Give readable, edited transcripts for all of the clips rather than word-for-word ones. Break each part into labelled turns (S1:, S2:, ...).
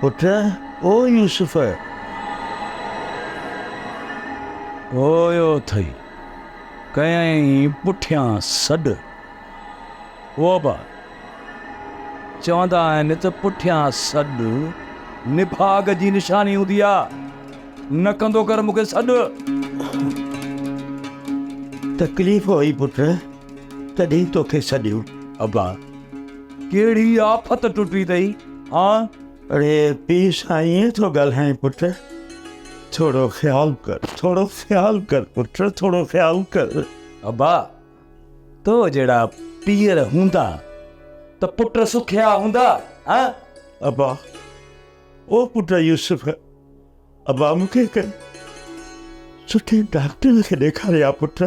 S1: پٽ، او يوسف!
S2: اويو اٿئي، ڪيائين پٺيان سڏ. او ابا، چوندا آهن ته پٺيان سڏ نڀاڳ جي نشاني هوندي آ. نه ڪندو ڪر مون کي سڏ.
S1: تڪليف هئي پٽ، تڏهن توکي سڏيو.
S2: ابا، ڪهڙي آفت ٽٽي اٿئي، هان؟
S1: اڙي پيء سان ائين ٿو ڳالهائين پٽ؟ ٿورو خيال ڪر، ٿورو خيال ڪر پٽ، ٿورو خيال ڪر.
S2: ابا، تو جهڙا پيئر هوندا ته پٽ سکيا هوندا، هان؟
S1: ابا، او پٽ يوسف، ابا مون کي هڪ سٺي ڊاڪٽر کي ڏيکاري ها پٽ،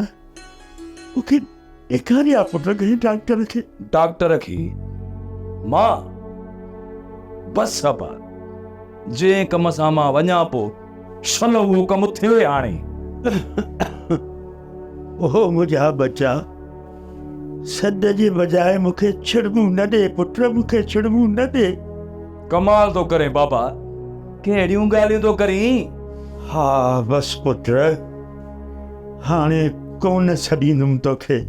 S1: مون کي ڏيکاري ها پٽ ڪنهن ڊاڪٽر کي.
S2: ڊاڪٽر کي؟ مان؟ بس ابا، جنهن ڪم سان مان وڃان پو، شل اهو ڪم ٿئي هاڻي.
S1: او منهنجا ٻچا، سڏ جي بجاء مون کي ڇڙٻون نه ڏي پٽ، مون کي ڇڙٻون نه ڏي.
S2: ڪمال ٿو ڪرين بابا، ڪهڙيون ڳالهيون ٿو ڪرين.
S1: ها بس پٽ، هاڻي ڪونه سڏيندم توکي،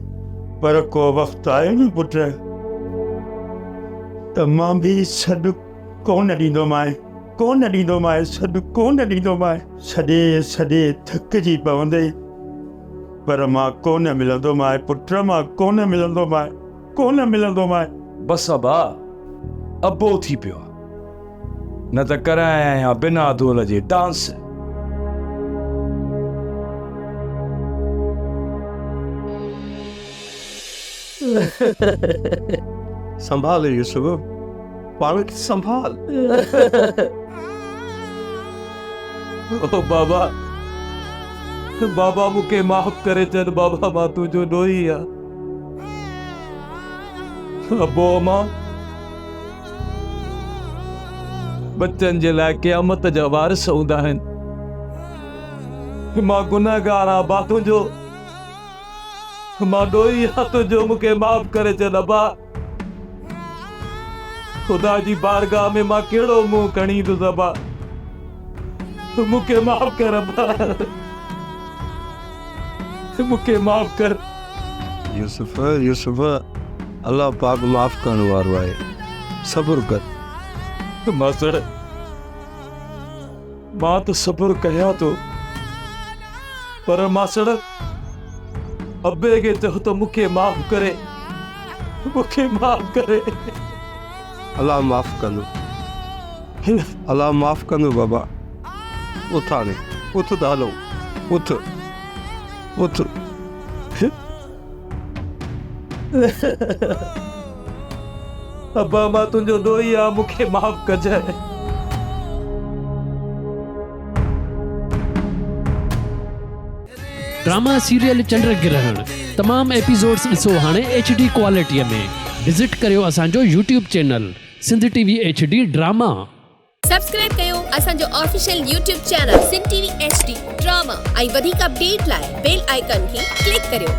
S1: پر ڪو وقت آيو نه پٽ ته مان به سڏ ڪونه ڏيندومانء، ڪونه ڏيندومانء، سڏ ڪونه ڏيندومانء. سڏي سڏي ٿڪجي پوندين، پر مان ڪونه ملندومانء پٽ، مان ڪونه ملندومانء، ڪونه ملندومانء.
S2: بس ابا، ابو ٿي پيو آ، نه ته ڪرايان ها بنا دول جي ڊانس.
S3: سنڀال يوسف، پاڻ کي سنڀال.
S2: او بابا، بابا مون کي معاف ڪري ڇڏ بابا مان تنهنجو ڏوهي آهيان. ابو امان ٻچن جي لاء قيامت جا وارث هوندا آهن. مان گنهگار آهيان ابا تنهنجو. مان ڏوهي آهيان تنهنجو مون کي معاف ڪري ڇڏ ابا. خدا جي بارگاهه ۾ مان ڪهڙو منهن کڻي ايندس ابا. مون کي معاف ڪر ابا. مون کي معاف ڪر.
S3: يوسف يوسف الله پاڪ معاف ڪرڻ وارو آهي صبر ڪر.
S2: ماسڙ مان ته صبر ڪيان ٿو پر ماسڙ ابي کي چئو ته مون کي معاف ڪري مون کي معاف ڪري.
S3: الله معاف ڪندو الله معاف ڪندو بابا اٿ هاڻي اٿ ته هلون اٿ اٿ.
S2: ابا مان تنهنجو ڏوهي آهيان مون کي معاف ڪجانء.
S4: ڊراما سيريل چنڊ گرهڻ تمام ايپيسوڊس ڏسو هاڻي ايڇ ڊي ڪوالٽي ۾ وزٽ ڪريو اسان جو YouTube channel Sindh T V H D drama.
S5: Subscribe ڪيو اسان جو official YouTube channel Sindh T V H D drama ۽ وڌيڪ اپڊيٽ لاء بيل آئيڪان کي ڪلڪ ڪريو.